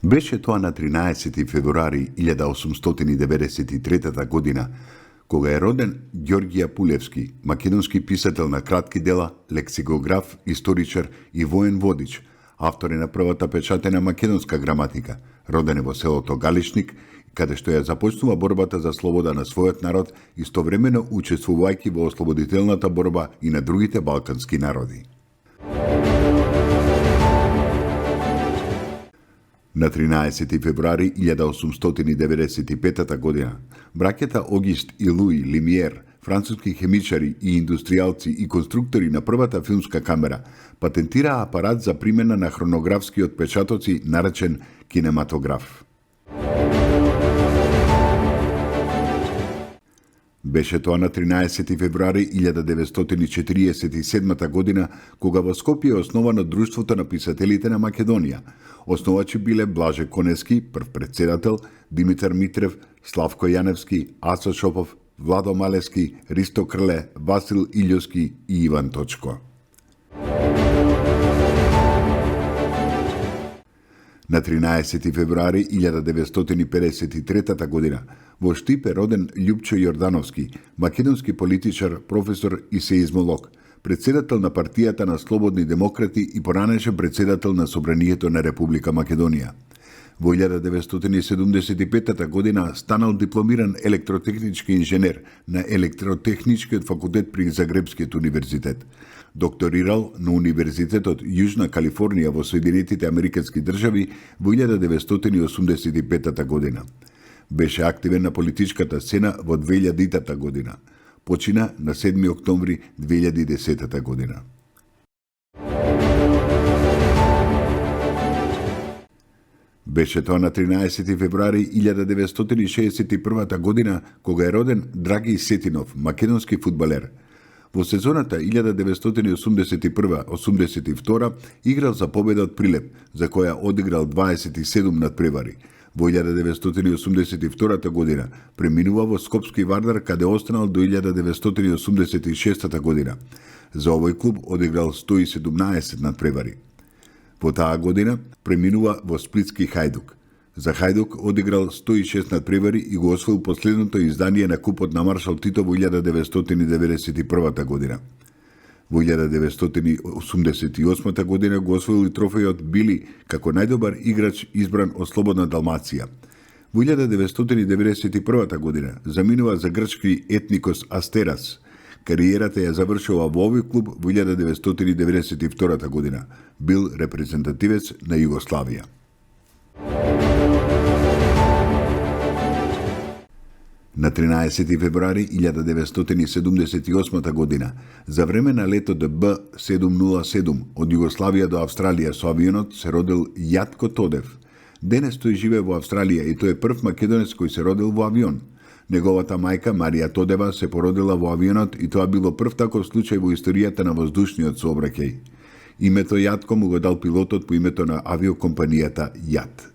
Беше тоа на 13 февруари 1893 година, кога е роден Ѓорѓе Апулевски, македонски писател на кратки дела, лексикограф, историчар и воен водич, автор е на првата печатена македонска граматика, роден е во селото Галишник, каде што ја започнува борбата за слобода на својот народ, истовремено учествувајќи во ослободителната борба и на другите балкански народи. На 13 февруари 1895 година, браќата Огист и Луи Лимиер, француски хемичари и индустријалци и конструктори на првата филмска камера, патентираа апарат за примена на хронографски отпечатоци наречен кинематограф. Беше тоа на 13 февруари 1947 година, кога во Скопје е основано Друштвото на писателите на Македонија. Основачи биле Блаже Конески, прв председател, Димитар Митрев, Славко Јаневски, Асо Шопов, Владо Малески, Ристо Крле, Васил Илјовски и Иван Точко. На 13 февруари 1953 година во Штип е роден Љупчо Јордановски, македонски политичар, професор и сеизмолог, председател на партијата на Слободни демократи и поранешен председател на Собранието на Република Македонија. Во 1975 година станал дипломиран електротехнички инженер на Електротехничкиот факултет при Загребскиот универзитет. Докторирал на Универзитетот Јужна Калифорнија во Соединетите Американски држави во 1985 година. Беше активен на политичката сцена во 2000 година. Почина на 7 октомври 2010 година. Беше тоа на 13 февруари 1961 година, кога е роден Драги Сетинов, македонски фудбалер. Во сезоната 1981-82 играл за победа од Прилеп, за која одиграл 27 надпревари. Во 1982 година преминува во Скопски Вардар, каде останал до 1986 година. За овој клуб одиграл 117 надпревари. Во таа година преминува во Сплитски Хајдук. За Хајдук одиграл 106 надпревари и го освоил последното издание на Купот на Маршал Тито во 1991 година. Во 1988 година го освоил и трофејот Били како најдобар играч избран од Слободна Далмација. Во 1991 година заминува за грчки Етникос Астерас. Кариерата ја завршува во овој клуб во 1992 година. Бил репрезентативец на Југославија. На 13 февруари 1978 година, за време на летот Б707 од Југославија до Австралија со авионот се родил Јатко Тодев. Денес тој живее во Австралија и тој е прв македонец кој се родил во авион. Неговата мајка Марија Тодева се породила во авионот и тоа било прв таков случај во историјата на воздушниот сообраќај. Името Јатко му го дал пилотот по името на авиокомпанијата Јат.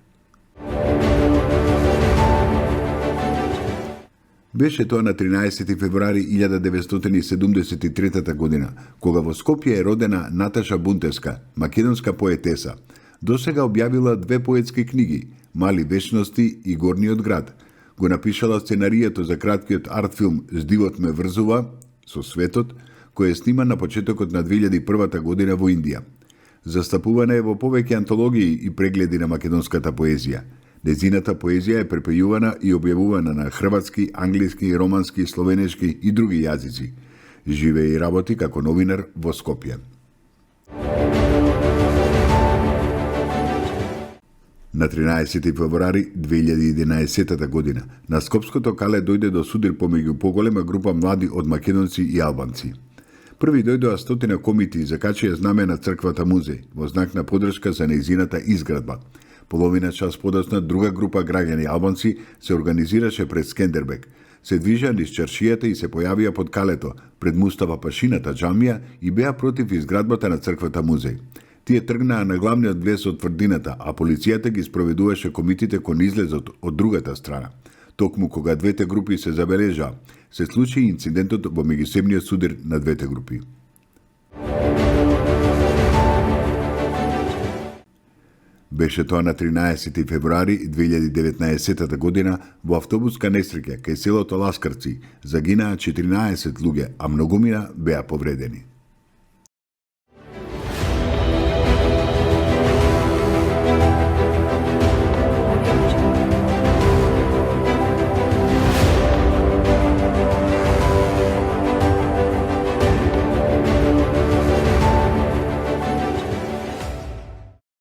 Беше тоа на 13 февруари 1973 година, кога во Скопје е родена Наташа Бунтевска, македонска поетеса. Досега објавила 2 поетски книги, Мали вечности и Горниот град. Го напишала сценаријето за краткиот арт-филм Здивот ме врзува со светот, кој е сниман на почетокот на 2001 година во Индија. Застапувана е во повеќе антологии и прегледи на македонската поезија. Незината поезија е препејувана и објавувана на хрватски, англиски, романски, словенешки и други јазици. Живее и работи како новинар во Скопје. На 13 февруари 2011 година на Скопското кале дојде до судир помеѓу поголема група млади од македонци и албанци. Први дојдоа 100 комити и закачија знаме на црквата музеј во знак на поддршка за нејзината изградба. Половина час подоцна друга група граѓани албанци се организираше пред Скендербек. Се движеа низ чаршијата и се појавија под калето, пред Мустафа Пашината џамија и беа против изградбата на црквата музеј. Тие тргнаа на главниот влез од тврдината, а полицијата ги спроведуваше комитите кон излезот од другата страна. Токму кога двете групи се забележаа, се случи инцидентот во меѓусебниот судир на двете групи. Беше тоа на 13 февруари 2019 година во автобуска несреќа кај селото Ласкарци. Загинаа 14 луѓе, а многумина беа повредени.